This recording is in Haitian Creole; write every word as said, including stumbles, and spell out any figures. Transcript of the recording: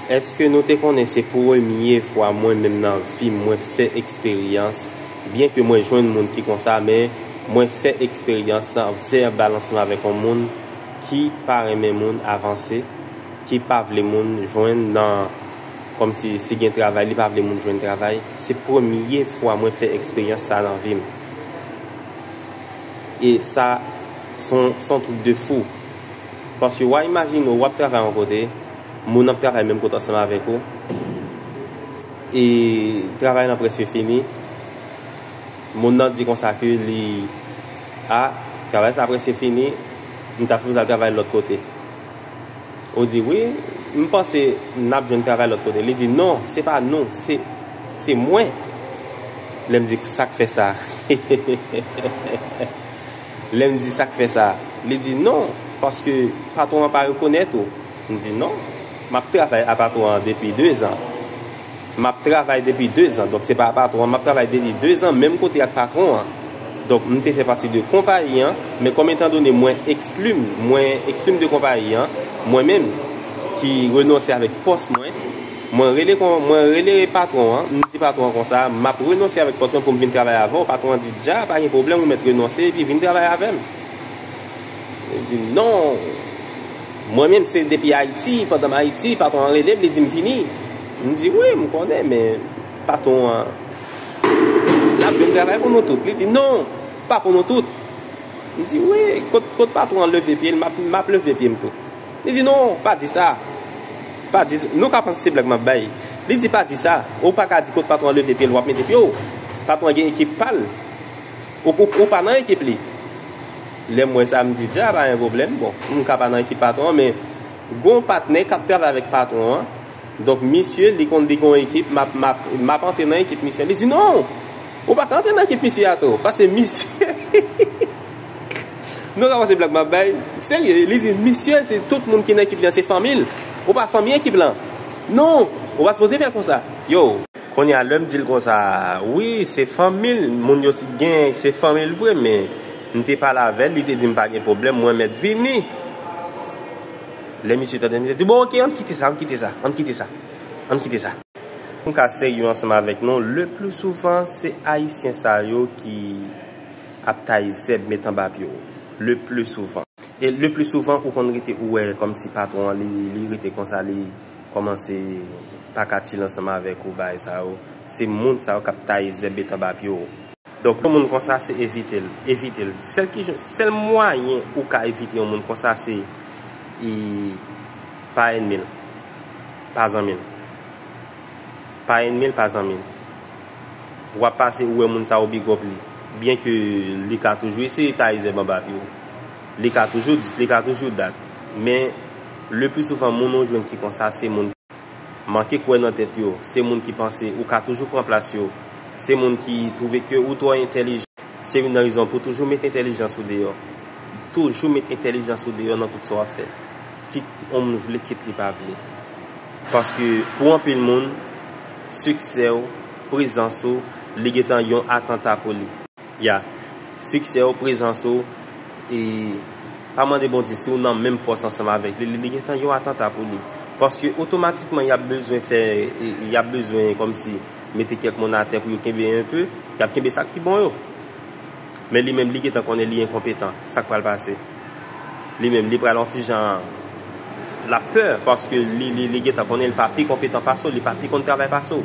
Èske nou te konnen se premye fwa mwen menm nan vi m mwen fè eksperyans, byenke mwen jwenn moun ki konsa, men mwen fè eksperyans vèbal ansanm avèk yon moun ki pa renmen moun avanse, ki pa vle moun jwenn nan, kòmsi si gen travay, li pa vle moun jwenn travay. Se premye fwa mwen fè eksperyans sa nan vi m. E sa, se yon, se yon truc de fou. Paske w a imajine w ap travay yon kote, moun ap travay menm kote ansanm avèk ou, e travay lan prèske fini, moun nan di konsa ke li, a, travay sa prèske fini, m ta sipoze al travay lòt kote. Ou di, wi, m panse n ap jwenn travay lòt kote. Li di, non, se pa nou, se, se mwen. Lè m di, sa k fè sa? Lè m di, sa k fè sa? Li di, non, paske patwon an pa rekonèt ou. M di, non, m ap travay a patwon an depi de zan. M ap travay depi de zan, donk se pa patwon an, m ap travay depi de zan, menm kote ak patwon an. Donk, m te fè pati de konpayi an, men kòm etandone mwen ekskli m, mwen ekskli m de konpayi an, mwen menm, ki renonse avèk pòs mwen, mwen rele kon-, mwen rele patwon an, m di patwon an konsa, m ap renonse avèk pòs mwen pou m vin travay avè w. Patwon an di, dja, pa gen pwoblèm, ou mèt renonse, epi vin travay avè m. Li di, non, mwen menm se depi Ayiti, pandan m Ayiti, patwon an rele m, li di m vini. M di, wi, m konnen, men patwon an, l ap jwenn travay pou nou tout. Li di, non, pa pou nou tout. M di, wi, kot, kot patwon an leve pye l, m ap, m ap leve pye m tou. Li di, non, pa di sa. Pa di, nou ka panse se blag m ap bay. Li di, pa di sa. Ou pa ka di kot patwon an leve pye l, w ap mete pye w. Patwon an gen ekip pa l. Ou, ou, ou pa nan ekip li. Lè m wè sa, m di, dja, pa gen pwoblèm. Bon, m ka pa nan ekip patwon an, men gon patnè k ap travay avèk patwon an. Donk, misye, li konn li gon ekip, m ap, m ap, m ap antre nan ekip misye. Li di, non! Ou pa ka antre nan ekip misye a tou. Paske misye, nou ka panse blag m ap bay. Serye, li di, misye, se tout moun ki nan ekip li an, se fanmi l. Ou pa fanmi ekip lan. Non! Ou pa sipoze fè l konsa. Yo! Kounye a, lè m di l konsa, wi, se fanmi l, moun yo si gen, se fanmi l vre, men m te pale avè l, li te di m pa gen pwoblèm, mwen mèt vini. Lè misye tande, misye di, bon, oke, ann kite sa, ann kite sa, ann kite sa, ann kite sa. M ka serye ansanm avèk nou, le pli souvan, se Ayisyen sa yo ki ap taye zèb met anba pye w. Le pli souvan. E le pli souvan, ou konn rete, ou wè kòmsi patwon an, li, li rete konsa, li kòmanse pa ka chill ansanm avèk ou, bagay sa yo. Se moun sa yo k ap taye zèb met anba pye w. Donk, yon moun konsa, se evite l. Evite l. Sèl ki, sèl mwayen ou ka evite yon moun konsa, se, e, pa ènmi l, pa zanmi l. Pa ènmi l, pa zanmi l. W ap pase, ou wè moun sa, ou big up li. Byenke li ka toujou eseye taye zèb anba pye w. Li ka toujou dis, li ka toujou dat. Men, le pli souvan, moun ou jwenn ki konsa, se moun manke kwè nan tèt yo. Se moun ki panse ou ka toujou pran plas yo. Se moun ki twouve ke ou twò entèlijan. Se youn nan rezon pou toujou met entèlijans ou deyò. Toujou met entèlijans ou deyò nan tout sa w ap fè. Kit yon moun vle, kit li pa vle. Paske pou anpil moun, siksè w, prezans ou, li gentan yon atanta pou li. Ya. Siksè w, prezans ou, e pa mande Bondye si w nan menm pòs ansanm avèk li, li, li gentan yon atanta pou li. Paske otomatikman, y ap bezwen fè, e, y ap bezwen kòmsi mete kèk moun atè pou yo kenbe enpe, y ap kenbe sa k pi bon yo. Men li menm, li gentan konnen li enkonpetan. Sa k pral pase? Li menm, li pral yon ti jan, l ap pè, paske li, li, li gentan konnen li pa pi konpetan pase w, li pa pi konn travay pase w.